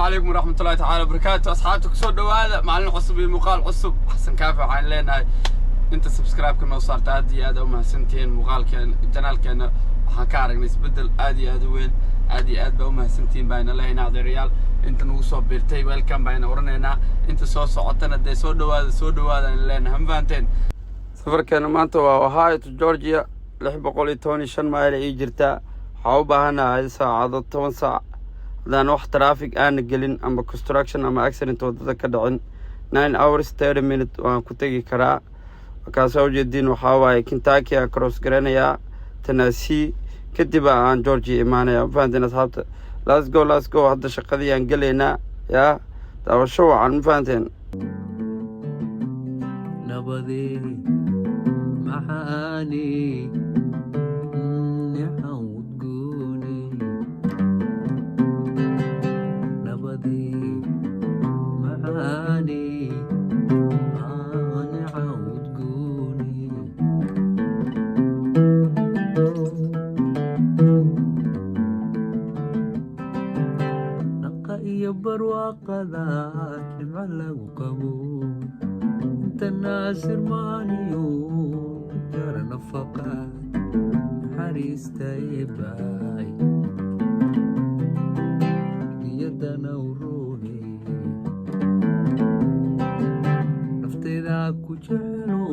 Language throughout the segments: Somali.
Calaykum waraxmatullahi tacaala wabarakaatu. Asxaabta, kusoo dhowaada maalin cusub iyo muuqaal cusub. Xasan Kaafi waxaan leenahay inta subscribe-ka noo saarta, aad iyo aad u mahadsantihiin. Muuqaalkeen channelkeena waxaan ka aragnay isbeddel aad iyo aad u weyn. Aad iyo aad baa u mahadsantihiin baayna lehaynaa. Adeerayaal, inta nagu soo biirtay, welcome bayna oranaynaa. Inta soo socotana dee soo dhowaada, soo dhowaada ayna leenahay. Ma fahanteen? Safarkeena maanta waa Ohio to Georgia, 615 mayl ay jirtaa. Waxaa u baahanahay saacado, 10 saac, haddaan wax traffic aana gelin ama construction ama accident waddada ka dhicin. 9 hours 30 minute waan ku tegi karaa. Markaasaa ujeediin, waxaa waaye Kentucky aan cross garanayaa, Tennessee, kadib aan Georgia imaanaya. Ma fahanteen, asxaabta? Let's go, let's go. Hadda shaqadii aan gelaynaa. Yaa daawasho wacan. Ma fahanteen? Nabadee macaani nica udgooni, nabadee macaani nica udgooni. Naqa iyo barwaaqada nimco lagu qabo, inta naasir maaniyo jara nafaqa, naxariista eebaay niyadana uroone, nafteeda ku jecelo,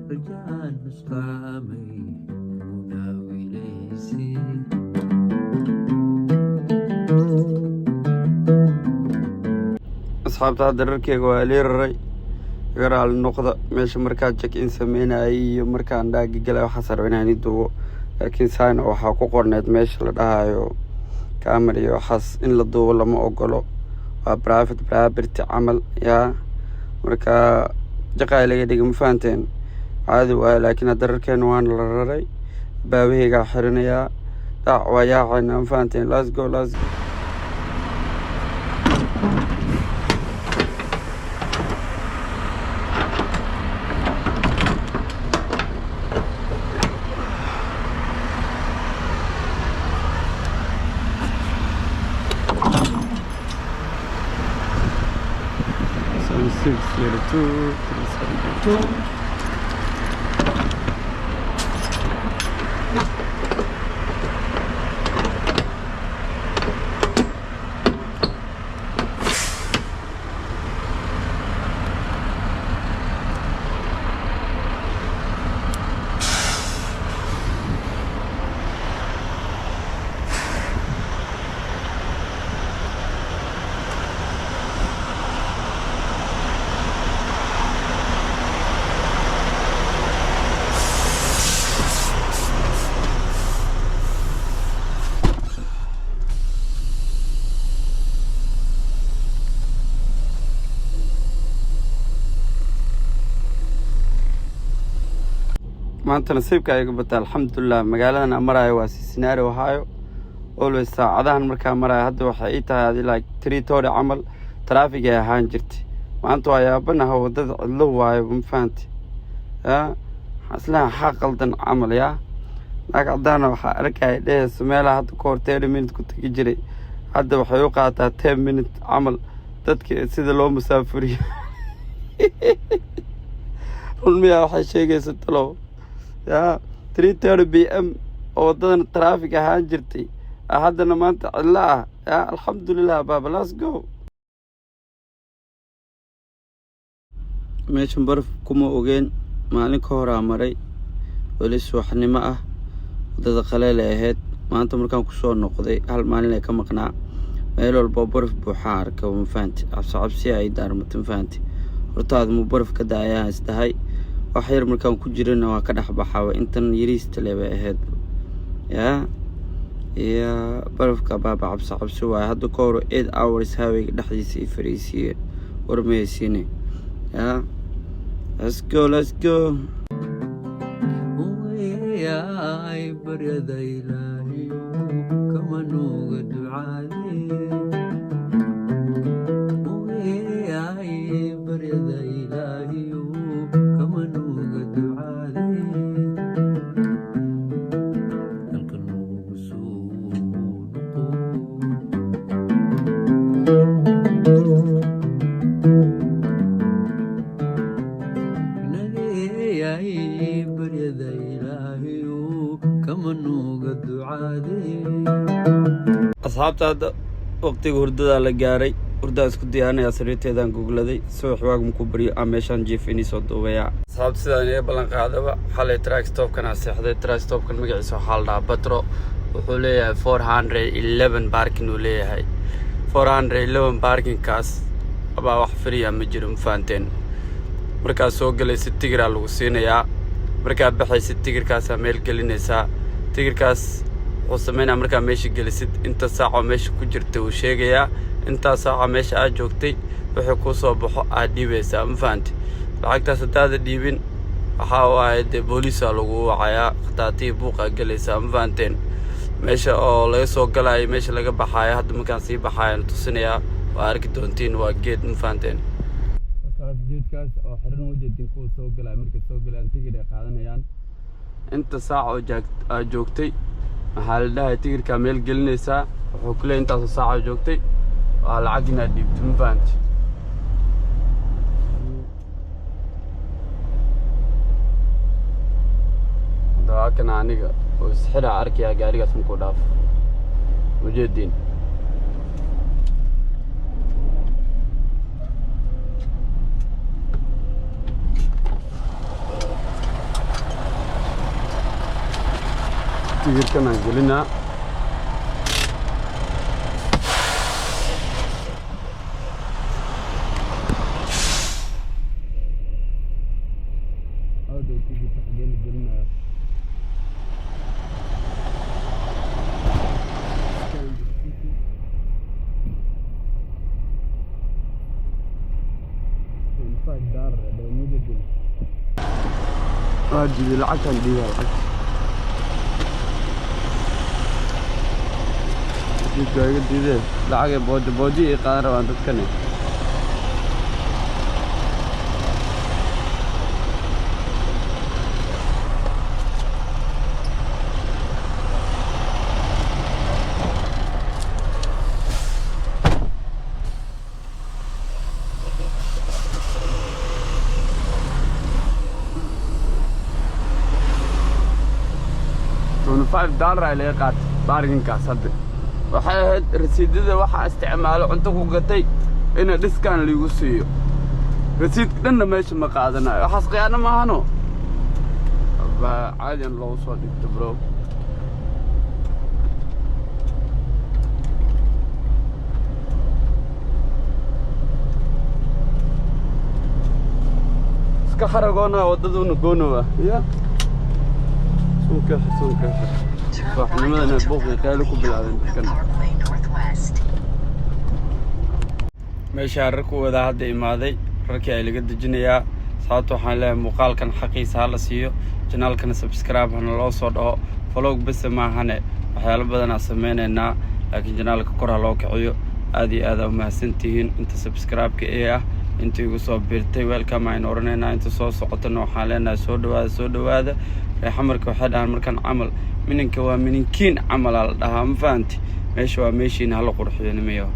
rajaan nusqaamay unaawilaysi. Asxaabta, hadda dharkeyga waa lii raray, iga raali noqda. Meesha markaa check in sameynayay iyo markaan dhaaga galay, waxaas raba inaan i duubo, laakiin sign waxaa ku qorneed meesha la dhahayo camera iyo waxaas in la duubo lama ogolo, waa private property camal. Yaa marka jaqaa laga dhigay. Ma fahanteen? Caadi waaye, laakiin hadda rarkeena waana la raray, baabaheygaa xirinayaa, dhac waa yaacayna. Ma fahanteen? Let's go, let's go. 7602 3782. Maanta nasiibka iga bata, alxamdulilah. Magaaladan aan maraayo waa Cincinnati, Ohio. Always saacadahan markaa maraayo, hadda waxay ii tahay adi like 3:30 camal, traffic ay ahaan jirtay. Maanta waa yaabanaha, waddada cidlo waayo. Ma fahanti? Ya waxaan islaha xaa qaldan camal. Yaa naag caddaana waxaa arkaya dheheyso meelaha hadda ka hor 30 minute ku tegi jiray, hadda waxay u qaataa 10 minute camal. Dadka sida loo musaafuriyo run miyaa waxay sheegaysa talow? Yaa 3:30 p.m. oo waddadan traffic ahaan jirtay, haddana maanta cidlo ah. Yaa alxamdulilah baaba, let's go. Meeshan baraf kuma ogeen. Maalin ka horaa maray, weli subaxnimo ah, waddada qaleel ay ahayd. Maanta markaan kusoo noqday, hal maalin ay ka maqnaa, meel walboo baraf buuxaa arka. Ma fahanti? Cabsi cabsi ay daarmata. Ma fahanti? Hortaada muu baraf ka da-ayaa isdahay. Wax yar markaan ku jirana waa ka dhex baxaaba, intan yariista le bay ahayd. Yaa iyo barafka baaba, cabsi cabsi waaye. Hadda ka hor 8 hours highwayga dhexdiisa i fariisiiyeen. War mahaysiine? Yaa let's go, let's go. Ay baryada ilaahiyo kama nuuga ducaade, ay baryada ilaahiyo kama nuuga ducaade, dalka noogu soo noqo. Asxaabta, hadda waqtiga hurdadaa la gaaray. Hurdaa isku diyaarinayaa, sariirteedaan gugladay. Subax waag markuu baryo aan meeshaan jiif inii soo duubayaa. Asxaabta, sidaan iga ballan qaadaba, xalay truck stopkan aan seexday. Truck stopkan magaciisa waxaa la dhahaa Batro. Wuxuu leeyahay 411 parking uu leeyahay. 411 parkingkaas abaa wax free ah ma jiro, ma fahanteen? Markaad soo gelaysid tigiraa lagu siinayaa, markaa baxaysid tigirkaasaa meel gelinaysaa. Tigirkaas wuxuu sameynaya, markaa meesha gelisid, inta saacoo meesha ku jirta uu sheegayaa. Intaa saaca meesha aad joogtay wixii kuu soo baxo aad dhiibaysaa, ma fahanti? Lacagtaas haddaada dhiibin, waxaa waaye dee booliisaa lagu wacayaa, khataatiyi buuqaa gelaysaa, ma fahanteen? Meesha oo laga soo galaayo, meesha laga baxaayo, hadda markaan sii baxaayan tusinayaa, waa arki doontiin. Waa geed, ma fahanteen? Markaas geedkaas oo xiran ujeedin, kuwa soo galaya markay soo galayaan tigidh ay qaadanayaan. Inta saac oo jaag aad joogtay, maxaa la dhahay, tigidhkaa meel gelinaysaa. Wuxuu ku leeyahay intaasoo saac oo joogtay waa lacag inaad dhiibto, ma fahanti? Hadda waa kana aniga oo isxiraa arkayaa gaarigaas markuu dhaafo, ujeediin. Tigirkan aan gelinaa. Awdow tigirka xagee la gelinaya? Scan the ticket. $25 ee dhaw mudadin. Waa diiday lacagtaan, dhiibaa lacagta. Jidka waa iga diideen, lacagay boojo boojo ii qaadan rabaan dadkani. $25 ay laga qaatay parkingkaas. Hadda waxay ahayd rasiidada waxaa isticmaalo cunto ku gatay ina discount liigu siiyo. Rasiidka dhanna meesha ma qaadanayo. Waxaas khiyaano maahano, baa caadiyan loogu soo dhigto, bro. Iska xaragoona waddaduuna goonowa ya suunka suunka. Subaxnimadana buuqii qaylo ku bilaabeen dadkan. Parkway Northwest. Meeshaa rar ku wadaa hadda imaaday, rarkii ay laga dejinayaa. Sababta waxaan leeyahay, muuqaalkan xaqiisa ha la siiyo, channelkana subscribe hana loo soo dhaho. Vlog bese maahane, waxyaalo badanaa sameynaynaa, laakiin channelka kor ha loo kiciyo. Aad iyo aad aa umahadsantihiin inta subscribe-ka ee ah. Inta igu soo biirtay, welcome aynu oranaynaa. Inta soo socotana waxaan leenahay soo dhawaada, soo dhawaada. Reexamarka waxay dhahaan markaan camal mininka waa mininkiin camalaa la dhahaa, ma fahanti? Meesha waa meeshiina, hala qurxiyo nimayo.